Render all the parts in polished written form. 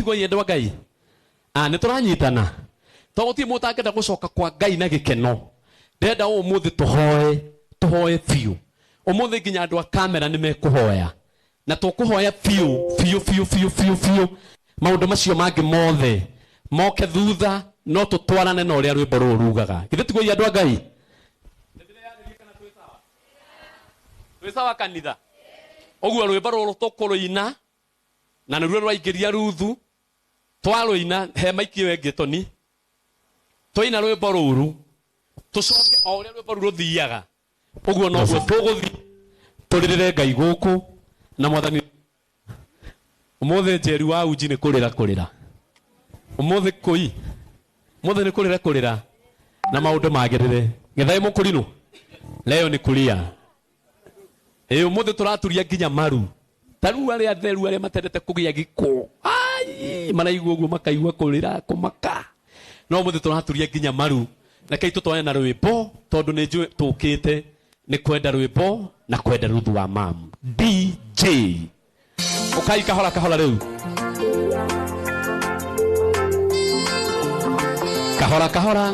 Tiguo yendwa Ngai. Ah, nĩ tũranyitana. To gũtirĩ mũndũ ũtangĩenda gũcoka kwa Ngai na gĩkeno. Ndĩrenda ũmũthĩ tũhoe, tũhoe biũ. Ũmũthĩ nginya andũ a kamera nĩ mekũhoya. Na tũkũhoya biũ, biũ, biũ, biũ, biũ, biũ. Maũndũ macio mangĩ mothe moke thutha, no tũtwarane na ũrĩa rwĩmbo rũrũ rugaga. Githĩ tiguo andũ a Ngai? Twĩ sawa kanitha? Ũguo rwĩmbo rũrũ tũkũrũina na nĩruo rwaingĩria Ruthu. Twarũina he maiki ĩyo ĩngĩ toni. Twaina rwĩmbo rũrũ tũcoke o ũrĩa rwĩmbo rũu rũthiaga ũguo noguo tũgũthiĩ tũrĩrĩre Ngai gũkũ na mwathani. Ũmũthĩ Njeri wa uji nĩ kũrĩra kũrĩra. Ũmũthĩ kũi. Ũmũthĩ nĩ kũrĩra kũrĩra na maũndũ magĩrĩre. Gĩthaĩ mũkũrinũ. Leo nĩ kulia. Ĩ ũmũthĩ tũraturia nginya maru. Ta rĩu arĩa atheru arĩa matendete kũgĩa gĩko. Ai, maraigua ũguo makaigua kũrĩra kũmaka. No ũmũthĩ tũraturia nginya maru. Rekei tũtware na rwĩmbo tondũ nĩ njũĩ tũkĩte nĩ kwenda rwĩmbo na kwenda Ruthu wa mam. DJ. Ukai kahora kahora rĩu. Kahora kahora.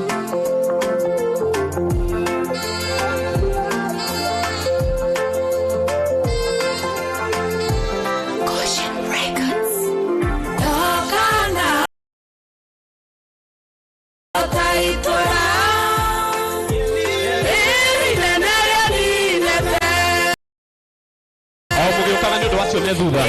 Goshen Records. O mũgĩũkaga nĩ ũndũ wa acio me thutha.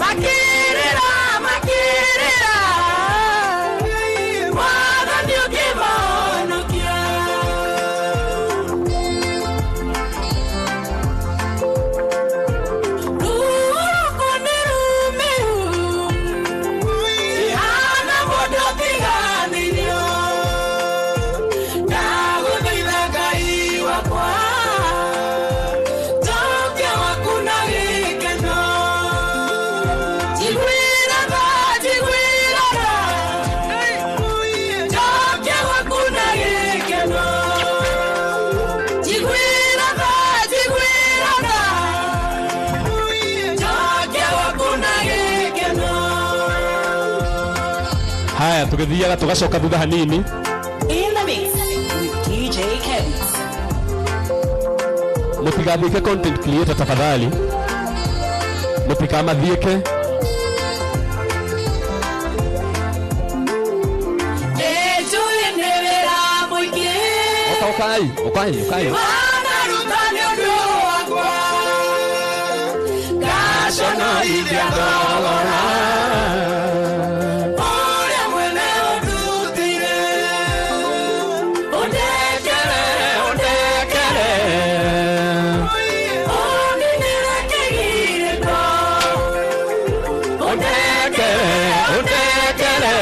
Makirira, makirira, Mwathani ũkĩmahonokia. Rũrũkũ nĩ rumĩru, ihana mũndũ ũtiganĩirio. Ndagũthaitha Ngai wakwa, njokia waku na gĩkeno. Njiguĩra tha, njiguĩra tha, njokia waku na gĩkeno. Njiguĩra tha, njiguĩra tha, njokia waku na gĩkeno. Haya, tũgĩthiaga tũgacoka thutha hanini. In the mix with DJ Kevins. Mũtigathiĩke content creator tafadhali. Mũtikamathiĩke. Nĩnjũĩ nĩ wĩra mũingĩ. Oka, ũkai, ũkai, ũkai. Wanaruta nĩ ũndũ wakwa. Ngaconorithia thogora. Ũrĩa mwene ũndutire. Ũndekere, ũndekere. Ũninĩre kĩgirĩko. Ũndekere, ũndekere.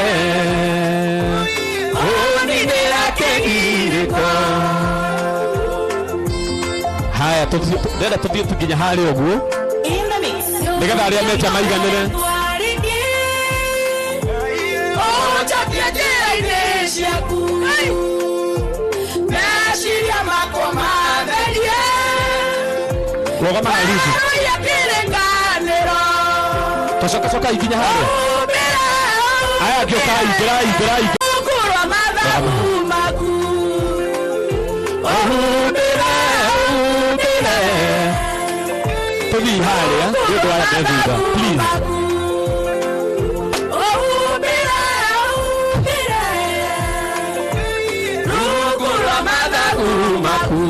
Ũninĩre kĩgirĩko. Haya, ndĩrenda tũthiĩ tu nginya harĩa ũguo. In the mix. Nĩgetha arĩa mecha maiganĩre. Ũnjokie njĩra-inĩ ciaku. Meciria makwa matherie. Rũgama na Ruth. Werũhia kĩrĩkanĩro. Tũcoka coka ikinya harĩa. Ũmbĩre, Aya angĩ ũkai, ingĩrai, ingĩrai, ingĩrai. Ũkũrwa mathagu maku. Ũhumbĩre, ũhumbĩre. Tũthiĩ harĩa, nĩ ũndũ wa arĩa me thutha. Please. Ũhumbĩre, ũhumbĩre. Rungu rwa mathagu maku.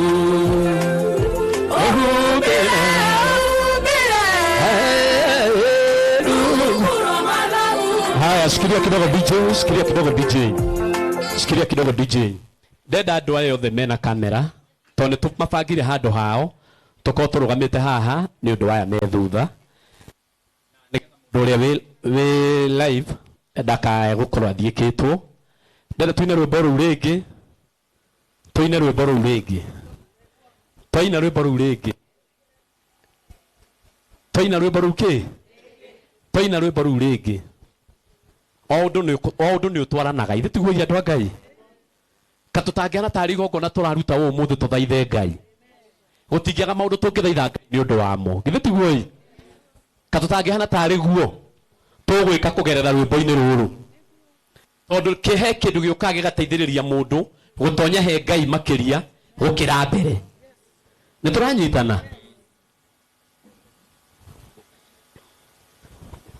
Ũhumbĩre. Ũhumbĩre. Rungu rwa mathagu. Haya, shikilia kidogo DJ, shikilia kidogo DJ. Shikilia kidogo DJ. Ndenda andũ aya othe mena kamera tondũ nĩ tũmabangire handũ hao tũkorwo tũrũgamĩte haha nĩ ũndũ wa aya me thutha. Nĩ mũndũ ũrĩa wĩ live ndakae gũkorwo athiĩkĩtwo. Ndenda tũine rwĩmbo rũu rĩngĩ. Tũine rwĩmbo rũu rĩngĩ. Twaina rwĩmbo rũu rĩngĩ. Twaina rwĩmbo rũu kĩ? Twaina rwĩmbo rũu rĩngĩ. O ũndũ nĩ ũtwaranaga. Ithe tiguo andũ a Ngai. Ka tũtangĩana tarĩ igongona tũraruta ũmũthĩ tũthaithe Ngai. Gũtingĩaga maũndũ tũngĩthaitha Ngai nĩ ũndũ wamo. Githĩ tiguo ĩ? Ka tũtangĩhana tarĩ guo tũgwĩka kũgerera rwĩmbo-inĩ rũrũ. Tondũ kĩhe kĩndũ gĩũkaga gĩgateithĩrĩria mũndũ gũtonya he Ngai makĩria gũkĩra mbere. Nĩ tũranyitana?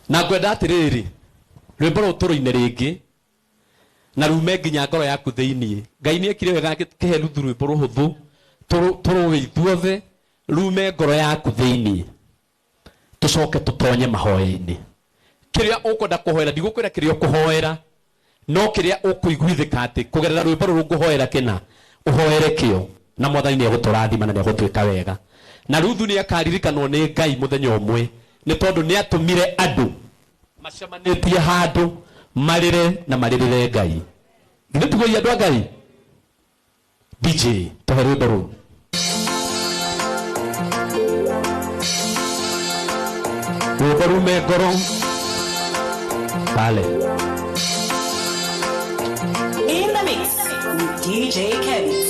Na ngwenda atĩrĩrĩ, rwĩmbo rũrũ tũrũine rĩngĩ na rume nginya ngoro yaku thĩiniĩ. Ngai nĩ ekire wega akĩhe Ruthu rwĩmbo rũhũthũ tũrũĩ ithuothe, rume ngoro yaku thĩiniĩ, tũcoke tũtonye mahoya-inĩ. Kĩrĩa ũkwenda kũhoera, ndigũkwĩra kĩrĩa ũkũhoera, no kĩrĩa ũkũiguithĩka atĩ kũgerera rwĩmbo rũrũ ngũhoera kĩna, ũhoere kĩo, na Mwathani nĩ egũtũrathima na nĩ egũtwĩka wega. Na Ruthu nĩ akaririkanwo nĩ Ngai mũthenya ũmwe, nĩ tondũ nĩ atũmire andũ macemanĩtie handũ marĩre na marĩrĩre Ngai. Githĩ tiguo andũ a Ngai? DJ, tũhe rwĩmbo rũu. Rwĩmbo rume ngoro pale. In the mix with DJ Kevitz.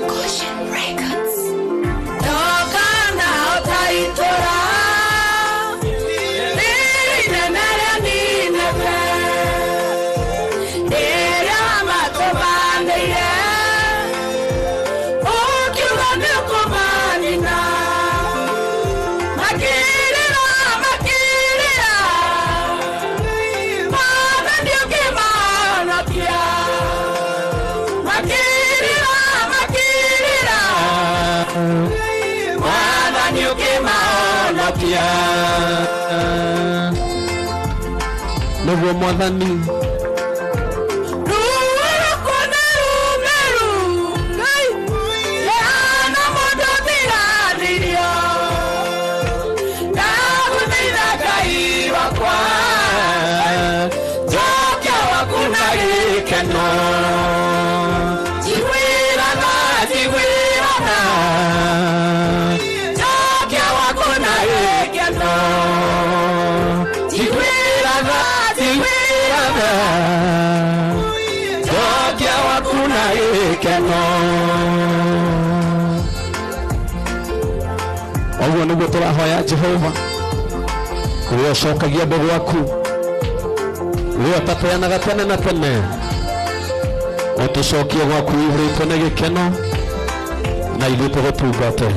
Cushion Records. Tokana otaitora. Nĩguo Mwathani. Ũguo nĩguo tũrahoya Jehova, ũrĩa ũcokagia andũ gwaku, ũrĩa ũtateanaga tene na tene, ũtũcokie gwaku ũihũrĩtwo nĩ gĩkeno, na ithuĩ tũgũtungate.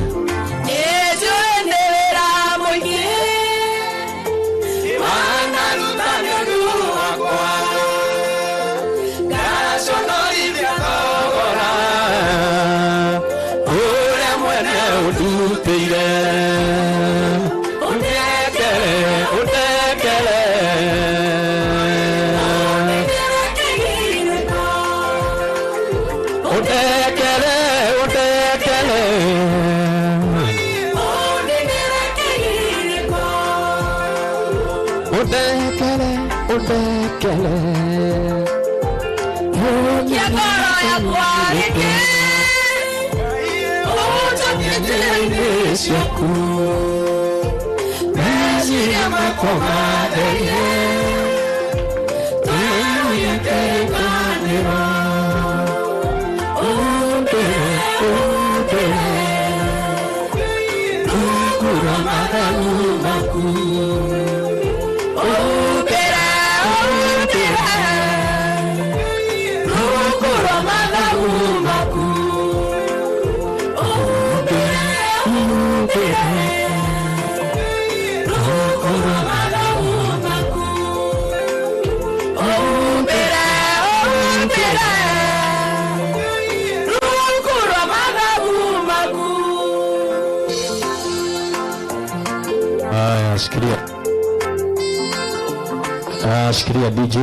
Shikilia DJ.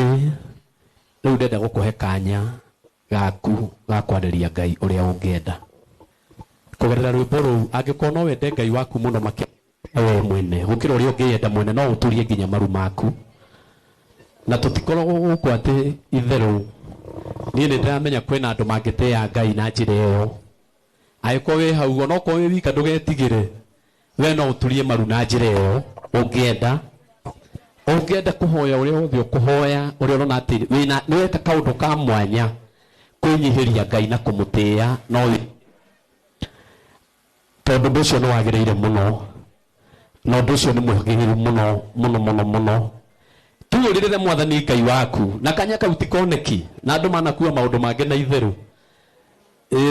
Rĩu ndenda gũkũhe kanya gaku ga kwarĩria Ngai ũrĩa ũngĩenda kũgerera rwĩmbo rũu. Angĩkorwo no wende Ngai waku mũno makĩria we mwene gũkĩra ũrĩa ũngĩenda mwene, no ũturie nginya maru maku Na tũtikoragwo gũkũ atĩ itherũ. Niĩ nĩ ndĩramenya kwĩna andũ mangĩtĩĩa Ngai na njĩra ĩyo. Angĩkorwo wĩ hau onokorwo wĩ wika ndũgetigĩre, we no ũturie maru na njĩra ĩyo ũngĩenda. Ũngĩenda kũhoya ũrĩa wothe ũkũhoya, ũrĩa ũrona atĩ wĩna nĩ weka kaũndũ ka mwanya kwĩnyihĩria Ngai na kũmũtĩĩa, no tondũ ũndũ ũcio nĩ wagĩrĩire mũno, na ũndũ ũcio nĩ mwagĩrĩru mũno mũno mũno mũno. Tuyũrĩrĩre Mwathani Ngai waku, na kanya kau ti koneki, na andũ manakua maũndũ mangĩ na itherũ.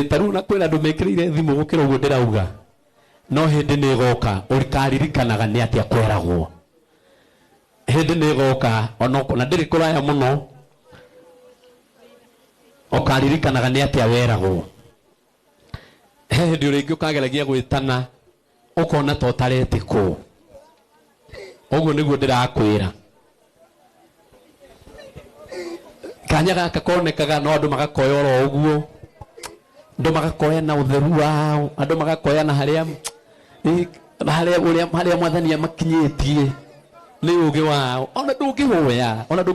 Ta rĩu na kwĩna andũ mekĩrĩire thimũ gũkĩra ũguo ndĩrauga, no hĩndĩ nĩ ĩgoka ũkaririkanaga nĩ atĩa kweragwo. Hĩndĩ nĩ ĩgoka na ndĩrĩ kũraya mũno, ũkaririkanaga nĩ atĩa weragwo. He hĩndĩ ũrĩngĩ ũkageragia gwĩtana ũkona ta ũtaretĩkwo. Ũguo nĩguo ndĩrakwĩra. Kanya gaka konekaga no andũ magakoya oro ũguo, andũ magakoya na ũtheru wao, andũ magakoya na harĩa harĩa ũrĩa harĩa Mwathani amakinyĩtie nĩ ũgĩ wao. Ona ndũngĩhoya, ona ndũngĩ